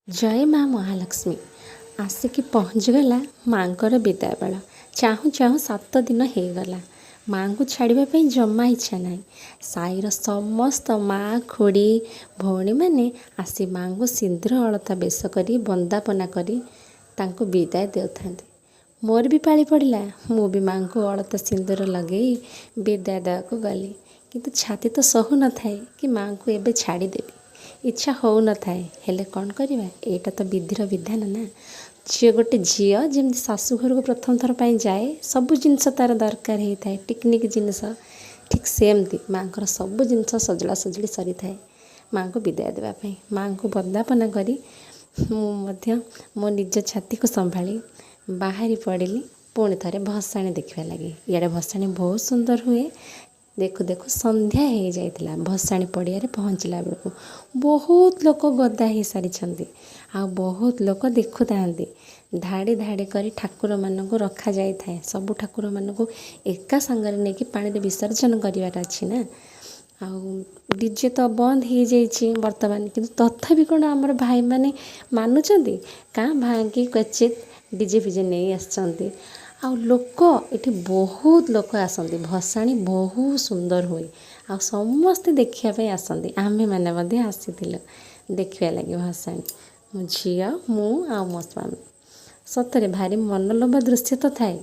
ଜୟ ମା ମହାଲକ୍ଷ୍ମୀ। ଆସିକି ପହଞ୍ଚିଗଲା ମାଆଙ୍କର ବିଦାୟ ବେଳ। ଚାହୁଁ ଚାହୁଁ 7 ଦିନ ହେଇଗଲା। ମାଆଙ୍କୁ ଛାଡ଼ିବା ପାଇଁ ଜମା ଇଚ୍ଛା ନାହିଁ। ସାହିର ସମସ୍ତ ମା, ଖୁଡ଼ି, ଭଉଣୀମାନେ ଆସି ମାଆଙ୍କୁ ସିନ୍ଦୁର ଅଳତା ବେଶ କରି, ବନ୍ଦାପନା କରି ତାଙ୍କୁ ବିଦାୟ ଦେଉଥାନ୍ତି। ମୋର ବି ପାଳି ପଡ଼ିଲା। ମୁଁ ବି ମାଆଙ୍କୁ ଅଳତା ସିନ୍ଦୁର ଲଗେଇ ବିଦାୟ ଦେବାକୁ ଗଲି। କିନ୍ତୁ ଛାତି ତ ସହୁନଥାଏ କି ମାଆଙ୍କୁ ଏବେ ଛାଡ଼ିଦେବି। ଇଚ୍ଛା ହେଉନଥାଏ, ହେଲେ କ'ଣ କରିବା? ଏଇଟା ତ ବିଧିର ବିଧାନ ନା। ଝିଅ, ଗୋଟେ ଝିଅ ଯେମିତି ଶାଶୁ ଘରକୁ ପ୍ରଥମ ଥର ପାଇଁ ଯାଏ, ସବୁ ଜିନିଷ ତା'ର ଦରକାର ହେଇଥାଏ, ଟିକିନିକି ଜିନିଷ, ଠିକ୍ ସେମିତି ମାଆଙ୍କର ସବୁ ଜିନିଷ ସଜଡ଼ା ସଜଡ଼ି ସରିଥାଏ ମାଆଙ୍କୁ ବିଦାୟ ଦେବା ପାଇଁ। ମାଆଙ୍କୁ ବନ୍ଦାପନା କରି ମୁଁ ମଧ୍ୟ ମୋ ନିଜ ଛାତିକୁ ସମ୍ଭାଳି ବାହାରି ପଡ଼ିଲି ପୁଣି ଥରେ ଭସାଣି ଦେଖିବା ଲାଗି। ଇଆଡ଼େ ଭସାଣି ବହୁତ ସୁନ୍ଦର ହୁଏ। ଦେଖୁ ଦେଖୁ ସନ୍ଧ୍ୟା ହେଇଯାଇଥିଲା। ଭସାଣି ପଡ଼ିଆରେ ପହଞ୍ଚିଲା ବେଳକୁ ବହୁତ ଲୋକ ଗଦା ହେଇସାରିଛନ୍ତି ଆଉ ବହୁତ ଲୋକ ଦେଖୁଥାନ୍ତି। ଧାଡ଼ି ଧାଡ଼ି କରି ଠାକୁରମାନଙ୍କୁ ରଖାଯାଇଥାଏ। ସବୁ ଠାକୁରମାନଙ୍କୁ ଏକା ସାଙ୍ଗରେ ନେଇକି ପାଣିରେ ବିସର୍ଜନ କରିବାର ଅଛି ନା। ଆଉ ଡିଜେ ତ ବନ୍ଦ ହେଇଯାଇଛି ବର୍ତ୍ତମାନ, କିନ୍ତୁ ତଥାପି କ'ଣ ଆମର ଭାଇମାନେ ମାନୁଛନ୍ତି? କାଁ ଭାଁ କି କ୍ୱଚିତ୍ ଡିଜେ ଫିଜେ ନେଇ ଆସିଛନ୍ତି। ଆଉ ଲୋକ ଏଠି ବହୁତ ଲୋକ ଆସନ୍ତି। ଭସାଣି ବହୁତ ସୁନ୍ଦର ହୁଏ ଆଉ ସମସ୍ତେ ଦେଖିବା ପାଇଁ ଆସନ୍ତି। ଆମେମାନେ ମଧ୍ୟ ଆସିଥିଲୁ ଦେଖିବା ଲାଗି ଭସାଣି, ମୋ ଝିଅ, ମୁଁ ଆଉ ମୋ ସ୍ୱାମୀ। ସତରେ ଭାରି ମନଲୋଭା ଦୃଶ୍ୟ ତ ଥାଏ।